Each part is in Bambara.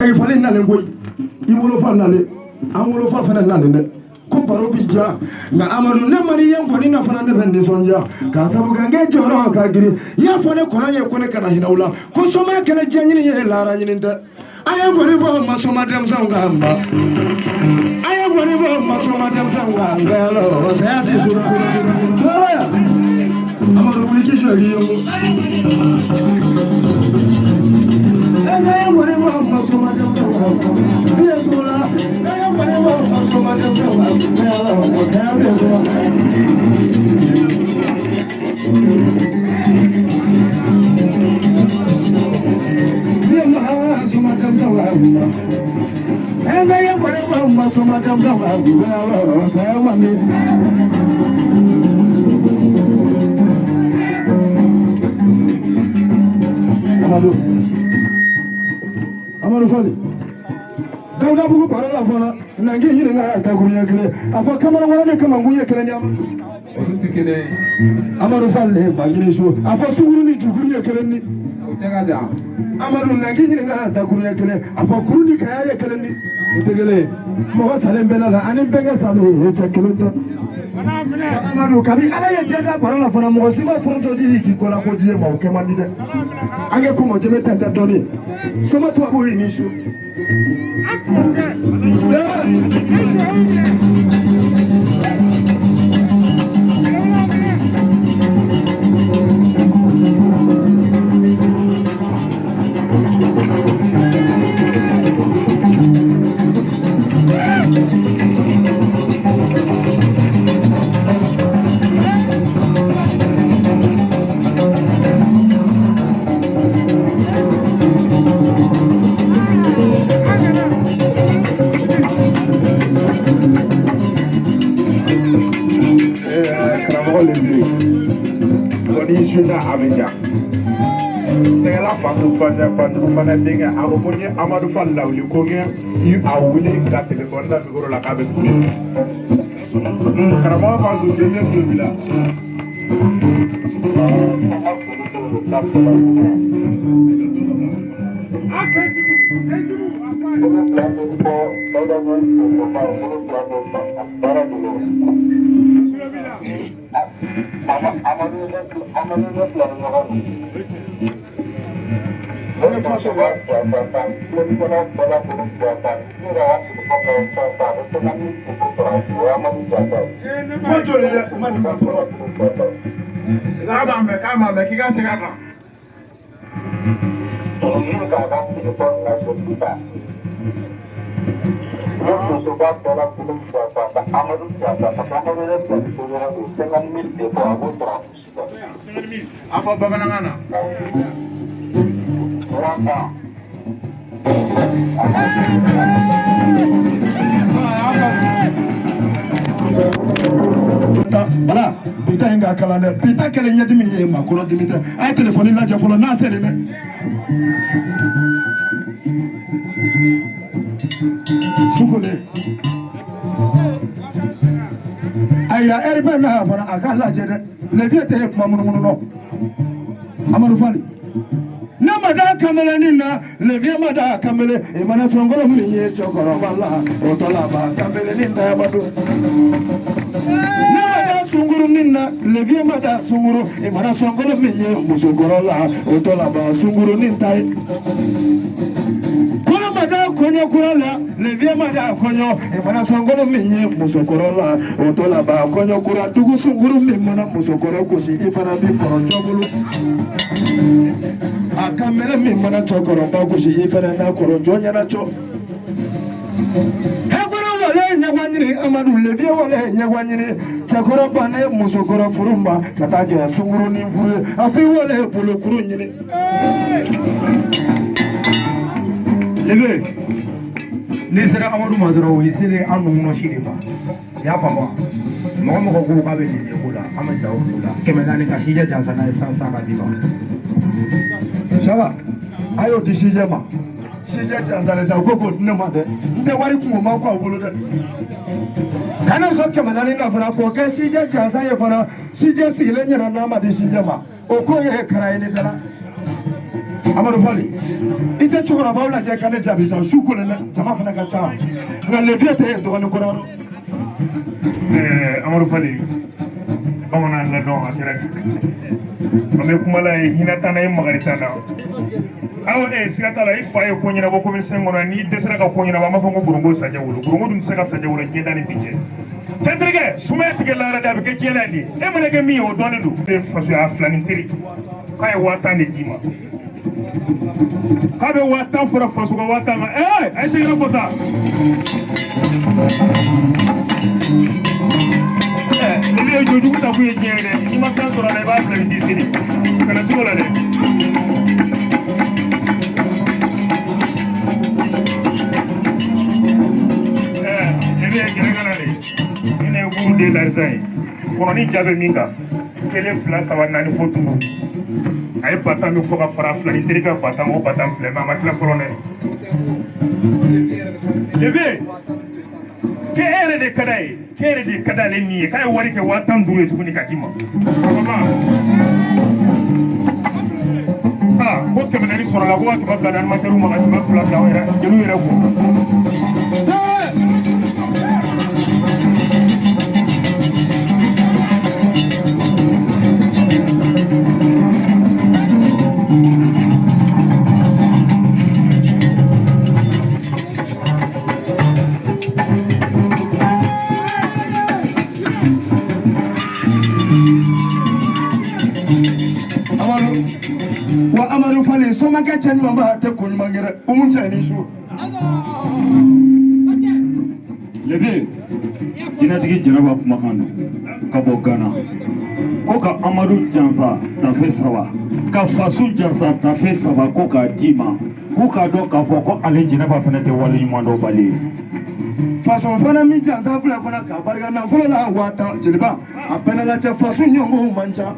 Falen nalen koyi, i wolofa nalen, an wolofa fana nalen dɛ. Ko baro bi ja, nka Amadu, ne ma ye nkɔni na fana, ne bɛ nisɔndiya k'a sabu kɛ n k'e jɔyɔrɔ ka girin. I y'a fɔ ne kɔnɔ ye ko ne kana hinɛ u la, ko soma kɛlɛ diɲɛ ɲini ye lahara ɲini tɛ. A ye nkɔni bɔ ma soma denmisɛnw ka nba, a ye nkɔni bɔ ma soma denmisɛnw ka nkɛlɔ saya ti sura. Amadu, wuli k'i jɔ k'i yɔngɔ. Amadu, Amadu Fali Dawudabugu baro la fana, na n k'i ɲininka dakuruɲɛ kelen. A fɔ kamalenkɔrɔ ni kamankun ye kelen ye? Olu tɛ kelen ye. Amadu Fali Mangini su, a fɔ sunguru ni jukuru ye kelen ni? O cɛ ka jan. Amadu, na n k'i ɲininka dakuruɲɛ kelen. A fɔ kuru ni kaya ye kelen ni? O tɛ kelen ye. Mɔgɔ salen bɛɛ la ani bɛnkɛ salen, o cɛ kelen tɛ. Amadu, kabi Ala ye diɲɛ da baro la fana, mɔgɔ si ma foronto di k'i kɔla ko di ye ma, o kɛ man di dɛ. An kɛ kɔmɔ jɛmɛ tɛ tɛ dɔɔni soma tubabu ye ni su. Karamɔgɔ Levi kɔni suna a bɛ ja sɛgɛla fatu fana fatu fana denkɛ, a ko ko n ye Amadu Fa lawuli, ko n ye a wele ka telefɔni da mikoro la k'a bɛ kule. Karamɔgɔ Fatu denkɛ tulo b'i la. Ko joli dɛ, u ma nin ma fɔlɔ. K'a m'a mɛn, k'a m'a mɛn, k'i ka segin a kan. A fɔ bamanankan na. Bala bi ta in ka kalan dɛ, bi ta kɛlen ɲɛdimi ye maa kɔnɔ dimi tɛ. A ye telefɔni lajɛ fɔlɔ n'a selen dɛ. Sukole a yira ɛri bɛɛ n'a fana a k'a lajɛ dɛ. Leviye tɛ kuma munumunu nɔ. Amadu Fali, ne ma da kamalenin na, leviye ma da kamalen. I mana sɔnkolo min ye cɛkɔrɔba la, o tɔ laban kamalenin ta. Amadu, ne ma da sunkurunin na, leviye ma da sunkuru. I mana sɔnkolo min ye musokɔrɔ la, o tɔ laban sunkurunin ta ye. Kɔnɔ ma da kɔɲɔ kura la, leviye ma da kɔɲɔ. I mana sɔnkolo min ye musokɔrɔ la, o tɔ laban kɔɲɔ kura. Dugu sunkuru min mana musokɔrɔ gosi, i fana bi kɔrɔ jɔ bolo. A kamele min mana cɛkɔrɔba gosi, i fana n'a kɔrɔ jɔ ɲɛna cɔ. Hekɔrɔ wale ɲɛgwa ɲini, Amadu leviye wale ɲɛgwa ɲini. Cɛkɔrɔba ne musokɔrɔ furu ma ka taa kɛ sunkurunin furu ye, a f'i wale bolokuru ɲini. Lebe, n'i sera Amadu ma dɔrɔn, o y'i selen an nunkɔnɔ si de ma. I y'a faamu wa? Mɔgɔ mɔgɔ ko k'a bɛ nin ko la, an bɛ sa o ko la. 400 ka sijɛ jansa n'a ye san san ka d'i ma. Saba a y'o di sijɛ ma, sijɛ jansalen sa, o ko k'o di ne ma dɛ. N tɛ wari kungo ma ko aw bolo dɛ. Kana sɔn 400 na fana k'o kɛ sijɛ jansa ye fana. Sijɛ sigilen ɲɛna n'a ma di sijɛ ma, o ko ye kara ye ne da la. Amadu Fali i tɛ cɛkɔrɔbaw lajɛ ka ne jaabi sa su kolen dɛ jama fana ka ca nka le vieux tɛ yen dɔgɔnin kɔrɔ. Amadu Fali bamanan ladɔn a kɛra an bɛ kuma la ye hinɛ t'an na ye makari t'an na awɔ siga t'a la i fa ye ko ɲɛnabɔ commune cinq kɔnɔ n'i dɛsɛra ka ko ɲɛnabɔ an b'a fɔ ko Gorongo sajɛ wolo Gorongo dun tɛ se ka sajɛ wolo diɲɛ da ni bi cɛ cɛ terikɛ sumaya tigɛ lahara de a bɛ kɛ diɲɛ na de e mana kɛ min ye o dɔnnen don e faso y'a filanin teri k'a ye 10 000 de d'i ma k'a bɛ 10 000 fara faso ka 10 000 kan a ye tɛgɛrɛ fɔ sa olu ye jojugu ta k'u ye diɲɛ ye dɛ n'i ma fɛn sɔrɔ a la i b'a bila i t'i sini kana sigi o la dɛ. Ne ye gɛrɛ ka na de ni ne ye kuru den larisa ye kɔnɔni ja bɛ min kan kelen fila saba naani fo duuru a ye 10 000 min fɔ ka fara fila ni terikɛ 10 000 o 10 000 filɛ mɛ a ma tila fɔlɔ dɛ. Leve k'e yɛrɛ de ka d'a ye k'e yɛrɛ de ka d'ale ni ye k'a ye wari kɛ 15 000 ye tuguni ka d'i ma aa ko 400 sɔrɔla ko ka 200 di animateur ma ka 200 bila aw yɛrɛ jeliw yɛrɛ kun. Amadu wa Amadu Fali somakɛ cɛ ɲumanba tɛ ko ɲuman kɛ dɛ umu cɛ ni su. Leve jinɛtigi jɛnɛba kumakan don ka bɔ Gana ko ka Amadu jansa tafe saba ka faso jansa tafe saba ko k'a d'i ma k'u k'a dɔn k'a fɔ ko ale jɛnɛba fana tɛ wale ɲuman dɔn bali ye. Faso fana min jansa filɛ fana ka barika nafolo la 10 000 jeliba a bɛɛ n'a cɛ faso ɲɔgɔnw man ca.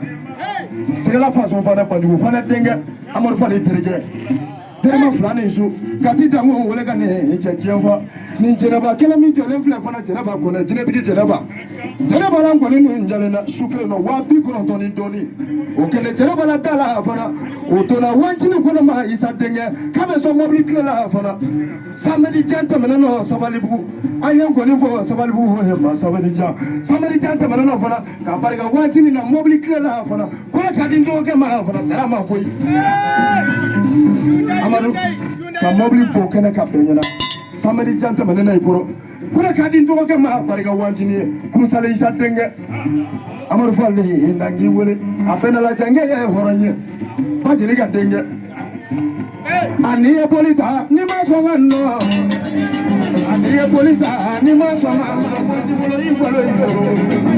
Sɛgɛla faso fana Banjugu fana denkɛ Amadu Fali terikɛ. Terima fila ni su ka ti danko wele ka ne cɛ diɲɛ fɔ nin jɛnɛba kelen min jɔlen filɛ fana jɛnɛba kɔnɛ jinɛtigi jɛnɛba jɛnɛba la nkɔni ninnu jalen na su kelen nɔ 90 000 ni dɔɔni o kɛlen jɛnɛba la da la fana o donna waatini kɔnɔ ma Isa denkɛ k'a bɛ sɔn mɔbili tile la fana samedi jan tɛmɛnen nɔ Sabalibugu an ye nkɔni fɔ Sabalibugu ye ma samedi jan samedi jan tɛmɛnen nɔ fana ka barika waatini na mɔbili tile la fana kɔrɔ ka di n dɔgɔkɛ ma fana dara ma koyi Amadu ka mɔbili bɔ kɛnɛ ka bɛn ɲɛna samedi jan tɛmɛnen na i kɔrɔ kɔrɔ ka di n dɔgɔkɛ ma barika waatini ye kurusale Isa denkɛ Amadu Fali na k'i wele a bɛɛ n'a lajɛ n k'e ye hɔrɔn ye ba jeli ka denkɛ ani ye boli ta ni ma sɔn ka nɔ ani ye boli ta ni ma sɔn ka nɔ bolo i bolo i bolo.